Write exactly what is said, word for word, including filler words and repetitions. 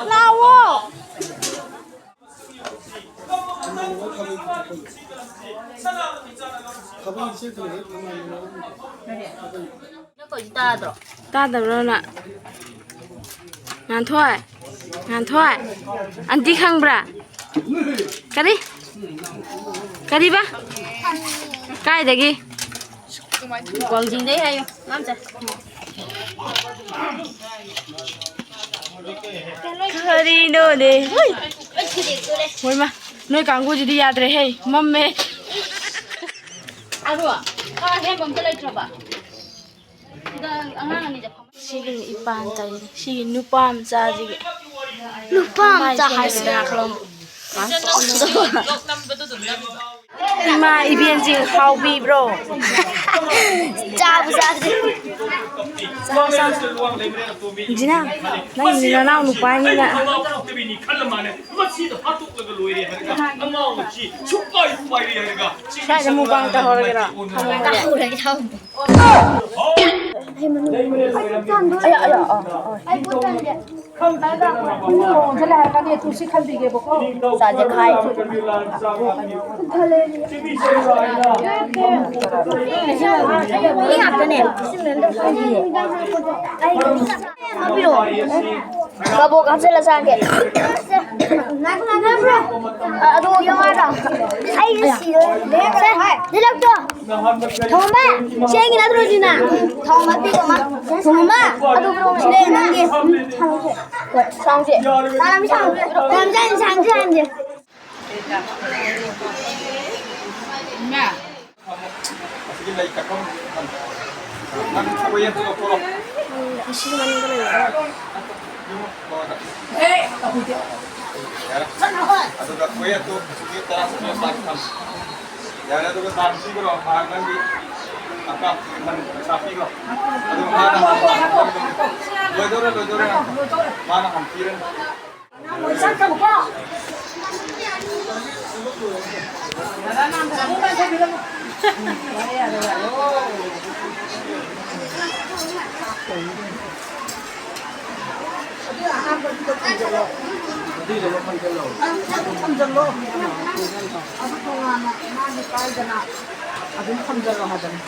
ꯂꯥꯛꯑꯣ꯫ ꯇꯥꯗꯕ꯭ꯔꯣ ꯅꯪ? ꯉꯥꯟꯊꯣꯏ, ꯉꯥꯟꯊꯣꯏ, ꯑꯟꯇꯤ ꯈꯪꯕ꯭ꯔꯥ? ꯀꯔꯤ? ꯀꯔꯤꯕ? ꯀꯥꯏꯗꯒꯤ? ꯋꯥꯡꯖꯤꯡꯗꯩ ꯍꯥꯏꯌꯨ, ꯃꯥꯝꯆꯥ꯫ ꯀꯔꯤꯅꯣꯅꯦ? ꯍꯣꯏ꯫ ꯍꯣꯏ ꯃꯥ, ꯅꯣꯏ ꯀꯥꯡꯕꯨꯁꯤꯗꯤ ꯌꯥꯗ꯭ꯔꯦꯍꯦ, ꯃꯝꯃꯦ꯫ ꯑꯗꯣ, ꯈꯔ ꯑꯍꯦꯟꯕ ꯑꯝꯇ ꯂꯩꯇ꯭ꯔꯕ? ꯁꯤꯗ ꯑꯉꯥꯡ ꯑꯅꯤꯁꯦ ꯐꯝ- ꯁꯤꯒꯤ ꯏꯄꯥꯟ ꯇꯧꯔꯤꯅꯦ꯫ ꯁꯤꯒꯤ ꯅꯨꯄꯥ ꯃꯆꯥꯁꯤꯒꯤ ꯅꯨꯄꯥ ꯃꯆꯥ ꯃꯥꯏ ꯍꯥꯏꯁꯤꯔꯥ? ꯁꯦꯝꯕꯁꯤꯅ ꯈꯔ ꯏꯃꯥ ꯏꯕꯦꯟꯁꯤꯡ ꯍꯥꯎꯕꯤꯕ꯭ꯔꯣ? ꯆꯥꯕꯨ ꯆꯥꯗ꯭ꯔꯤ꯫ ꯖꯤꯅꯥ, ꯅꯪꯒꯤ ꯅꯅꯥꯎ ꯅꯨꯄꯥꯅꯤꯅ꯫ ꯁ꯭ꯋꯥꯏꯗ ꯃꯨꯛꯕꯥꯡ ꯇꯧꯍꯧꯔꯒꯦꯔꯣ? ꯇꯧꯍꯧꯔꯒꯦ, ꯇꯧꯍꯧꯔꯒꯦ꯫ ꯑꯌꯥ, ꯑꯌꯥ, ꯑꯥ, ꯑꯥ꯫ ꯆꯥꯁꯦ ꯈꯥꯏ꯫ ꯃꯤ ꯉꯥꯛꯇꯅꯦ꯫ ꯀꯕꯣꯛ ꯍꯥꯞꯆꯤꯜꯂ ꯆꯥꯒꯦ꯫ ꯑ, ꯑꯗꯨ ꯌꯥꯎꯔꯣ꯫ ꯑꯩꯁꯦ ꯁꯤꯔꯦ꯫ ꯁꯦ, ꯅꯤꯂꯞꯇꯣ꯫ ꯊꯣꯡꯕ, ꯆꯦꯡꯒꯤ ꯅꯠꯇ꯭ꯔꯣ ꯁꯤꯅ? ꯊꯣꯡꯕ ꯄꯤꯔꯛꯑꯣ꯫ ꯊꯣꯡꯕ, ꯑꯗꯨ ꯄꯤꯔꯛꯑꯣ꯫ ꯁꯤꯗ ꯅꯪꯒꯤ꯫ ꯍꯣꯏ, ꯁꯥꯡꯁꯦ꯫ ꯇꯥꯔꯝ ꯁꯥꯡꯁꯦ꯫ ꯇꯥꯔꯝ ꯁꯥꯡꯁꯦ, ꯁꯥꯡꯁꯦ, ꯁꯥꯡꯁꯦ꯫ ꯏꯃꯥ꯫ ꯑꯁꯤꯒꯤ ꯂꯩ ꯀꯠꯐꯝ ꯊꯝ-, ꯅꯪ ꯈꯣꯏ ꯑꯗꯨ ꯂꯧꯊꯣꯔꯣ꯫ ꯑꯁꯤ ꯃꯅꯨꯡꯗ ꯂꯩꯌꯦ꯫ ꯌꯥꯔꯦ꯫ ꯑꯗꯨꯒ ꯈꯣꯏ ꯑꯗꯨ ꯑꯁꯤꯒꯤ ꯇꯔꯥ ꯆꯠꯄ ꯄꯥꯛ ꯊꯝ-, ꯌꯥꯔꯦ, ꯑꯗꯨꯒ ꯗꯥꯟ ꯄꯤꯈ꯭ꯔꯣ꯫ ꯃꯍꯥꯛ ꯅꯪꯒꯤ ꯑꯀꯥꯞꯄꯤꯒꯤ ꯃꯅꯨꯡꯗ ꯄꯩꯁꯥ ꯄꯤꯈ꯭ꯔꯣ꯫ ꯑꯗꯨꯒ ꯃꯥꯅ ꯍꯥꯟꯅ ꯂꯣꯏꯗꯧꯔꯦ, ꯂꯣꯏꯗꯧꯔꯦ꯫ ꯃꯥꯅ ꯍꯥꯟꯅ ꯄꯤꯔꯅꯤ꯫ ꯑꯗꯨ ꯑꯍꯥꯟꯕꯗꯨꯗ ꯊꯝꯖꯜꯂꯣ꯫ ꯑꯗꯨꯏꯗꯨꯃ ꯊꯝꯖꯜꯂꯣ꯫ ꯑꯗꯨ ꯊꯝꯖꯜꯂꯣ꯫ ꯑꯗꯨ ꯇꯣꯉꯥꯟꯅ ꯃꯥꯒꯤ ꯄꯥꯏꯗꯅ ꯑꯗꯨꯝ ꯊꯝꯖꯜꯂꯣ ꯍꯥꯏꯕꯅꯤ꯫